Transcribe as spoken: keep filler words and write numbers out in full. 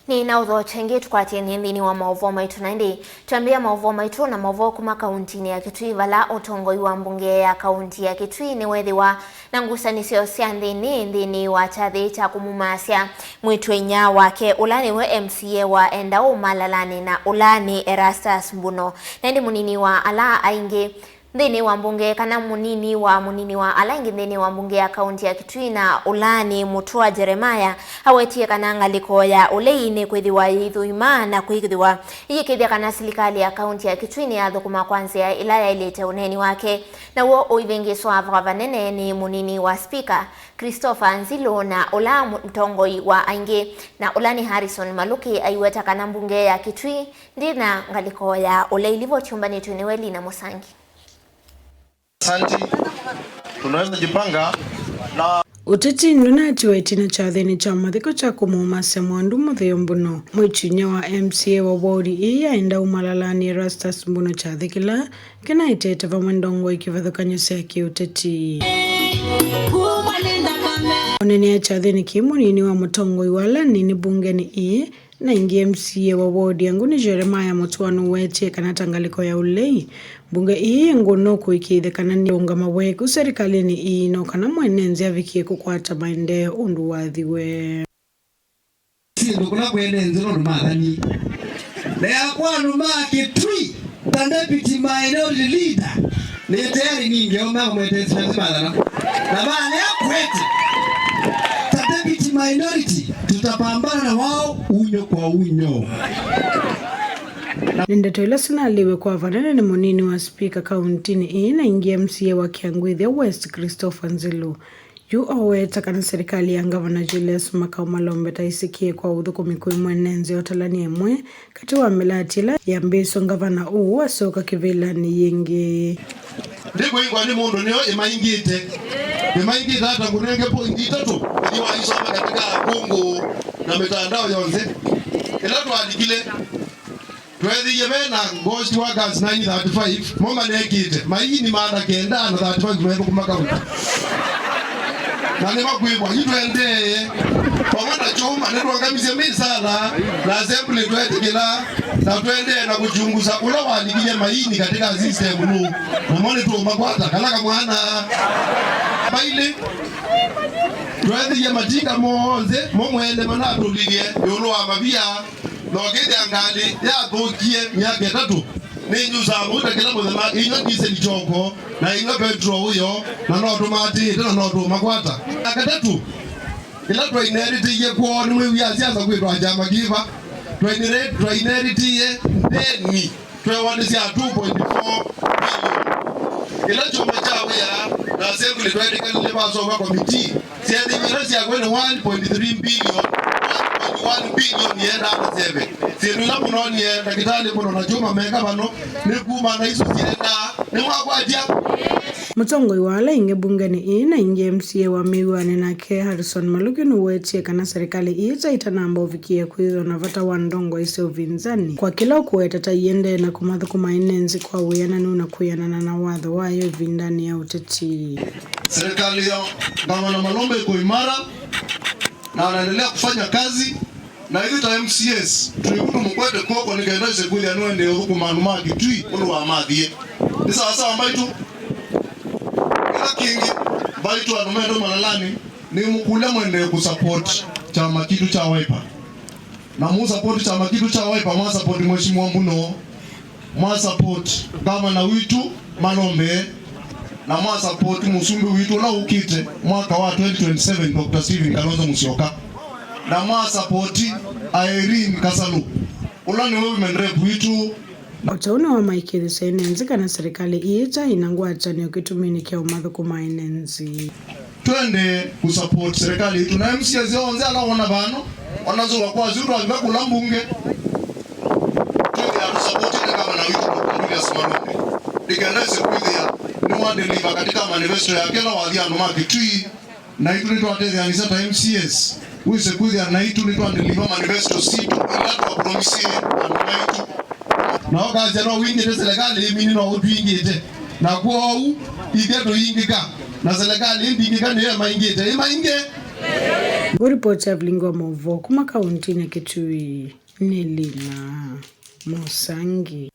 Nĩ na ũthokya ĩngĩ tũkwatĩanĩe nthĩnĩ wa maũvoo maitũ, na ĩndĩ twambĩĩa maũvoo maitũ na maũvoo kuma kauntinĩ ya Kitui, vala ũtongoi wa mbunge ya kaunti ya Kitui nĩwethĩwa na ngusanĩsyo sya nthĩnĩ nthĩnĩ wa kyathĩ kya kũmumaasya mwĩĩtu-a-inyia wake, ũla nĩwe M C A wa Endau Malalanĩ, na ũla nĩ Erastus Mbuno. Na ĩndĩ mũnini wa ala aingĩ nthĩnĩ wa mbunge, kana mũnini wa mũnini wa ala aingĩ nthĩnĩ wa mbunge ya kaunti ya Kitui, na ũla nĩ Mũtũa Jeremiah, awetie kana ngalĩko ya ũlei nĩkwĩthĩwa yĩithũima na kwĩthĩwa ĩyĩkĩĩthya kana silikalĩ ya kaunti ya Kitui nĩyathũkũma kwa nzĩa ĩla yaĩlĩte ũneeni wake. Naw'o ũivĩngĩĩswa vaka vanene nĩ mũnini wa spika Christopher Nzilu, na ũla mũtongoi wa aingĩ, na ũla nĩ Harrison Maluki, aiweta kana mbunge ya Kitui ndĩ na ngalĩko ya ũlei. Livoti yũmbanĩtw'e nĩ Welina Mũsangi. Asante. Tunaweza jipanga na Ũteti ndũnatiwa ĩtina kyathĩnĩ kya mathiko kya kũmũmasya Mwandu Mũtheo Mbuno. Mwĩĩtu-a-inyia wa M C A wa wodi ĩĩ ya Endau Malalanĩ, Erastus Mbuno, kyathĩ kĩla kĩnaetete vamwe ndongoi kĩvathũkany'o sya kĩũteti. Onenea kyathĩnĩ kĩĩ, mũnini wa mũtongoi wa ala anini mbungenĩ ĩĩ na ĩngĩ M C A wa wodi ya Nguni, Jeremiah Mũtũa, nũwetie kana ta ngalĩko ya ũlei, mbunge ĩĩ yĩ ngũnũ kũĩkĩĩthya kana nĩyaũngama weku serikalĩnĩ ĩĩ, no kana mwene nzĩ avikie kũkwata maendeeo ũndũ wathiwe. Syĩndũ kũla kwene nzĩ nũndũ mathani. Na yakwa andũ ma Kitui, ta deputy minority leader, nĩ tayari ningeomba mwete silazi mathana. Na vale akwete, ta deputy minority, tutapambana na wao unyo kwa unyo. Nĩ ndeto ila sinalĩwe kwa vanene nĩ mũnini wa spika kauntinĩ ĩĩ na ĩngĩ M C A wa Kĩangwĩthya West, Christopher Nzilu. Yu oweta kana serikali ya Ngavana Julius Makau Malombe ta ĩsĩkĩe kwa ũthũkũmi kwĩ mwene nzĩ ũtalany'a ĩmwe katĩ wa mĩlatĩ ĩla yambĩĩswe ngavana ũũ asyoka kĩvĩlanĩ yĩngĩ. Ndĩkũĩngwa nĩ mũndũ nĩyo ĩmaingĩte. Ĩmaingĩte ata? Ngũnenge pointi itatũ, ĩthi waisoma katika kũngũ na mitandao yonthe. Ĩla twalikile, tweethĩie ve na ghost workers nine thirty-five, mo manekĩte maini maana kenda na thirty-five methũkũma kaunti. Na nĩmakwĩw'a, yu twendeeye. Vamwe na kyũma, nĩtwangamisye misala na assembly twetĩkĩla, na twendeee na kũchunguza ũla walikilye maini katika system nũ, namo nĩtũũmakwata kala kamwana. Mailĩ, tweethĩie matinga monthe mo mwene manatũlilye ĩũlũ wa mavia. Na ũkĩthĩa ngalĩ yathũkie myaka ĩtatũ, nĩnyusaa mauta kĩla mũthenya, ĩnywa ndiseli kyoko, na ĩnywa petro ũyo, na no tũmatĩĩte, na no tũũmakwata. Na katatũ, ĩla twaineritĩie kwoo, nĩmwĩw'aa siasa kwĩtwa kyama kĩva? Twainere-, twaineritĩie ndeni twewa nĩ sya two point four billion. Ĩla kyũma kya wĩa na assembly twetĩkanile vasoma committee, syeethĩwe ila syakw'e nĩ one point three billion, one point one billion yenda na seven. Syĩndũ ila mũnonie ndakĩtalĩ mũno na kyũma meka vano nĩ kuma na isu syendaa. Nĩmwakwatya? Mũtongoi wa ala aingĩ mbungenĩ ĩĩ na ĩngĩ M C A wa mĩw'anĩ nake Harrison Maluki nũwetie kana serikali ĩĩ ta ĩtanamba ũvikĩĩa kwĩthĩwa na vata wa ndongoi sya ũvinzani kwa kĩla ũkũweta ta iendee na kũmathũkũma ene nzĩ kwa wĩananu na kwĩanana na watho wayo ĩvindanĩ ya ũteti. Serikali ya Gavana Malombe iko imara na anaendelea kufanya kazi, na ithuĩ ta M C As tũiku tũmũkwete kw'oko nĩ kenda ĩse kwĩthĩa nĩwaendee ũthũkũma andũ ma Kitui ũndũ wamathie. Nĩ sawasawa mbaitũ? Kĩla kĩngĩ, mbaitũ andũ metũ Malalanĩ, nĩmũkũlya mwendee kũsupport kyama kitũ kya Wiper. Na mũsupport kyama kitũ kya Wiper, mwasupport Mheshimiwa Mbuno, mwasupport Gavana witũ Malombe, na mwasupport mũsumbĩ witũ ũla ũkĩte mwaka wa twenty twenty-seven, Doctor Stephen Kalonzo Musyoka, na mwasupport Irene Kasalu, ũla nĩwe women rep witũ. O ta ũu nĩwamaĩkĩĩthasya ene nzĩ kana serikali ĩĩ ta ĩna ngwatanĩo kĩtuminĩ kya ũmathũkũma ene nzĩ. Twende kũsupport serikali itũ na M C As onthe ala wona vano, ona nzũa kwa syũ twavika kũla mbunge. Twĩthĩa tũsupportĩte gavana witũ Doctor Julius Malombe, nĩ kenda ĩse kwĩthĩa nĩwa deliver katika manifesto yake ĩla wathi andũ ma Kitui. Naitũ nĩtwatetheanĩsya ta M C As, wĩse kwĩthĩa naitũ nĩtwa deliver manifesto sitũ ila twapromisie andũ maitũ. Na ũkasya no wingĩte serikali ĩmini no ũtwingĩte. Na kwoou, ithyĩ tũingĩka. Na serikali ĩmbingĩka nĩyo ĩmaingĩte. Ĩmaingĩ? Kũripoti ya vilingi wa maũvoo kuma kauntinĩ ya Kitui nĩ Lina Mũsangi.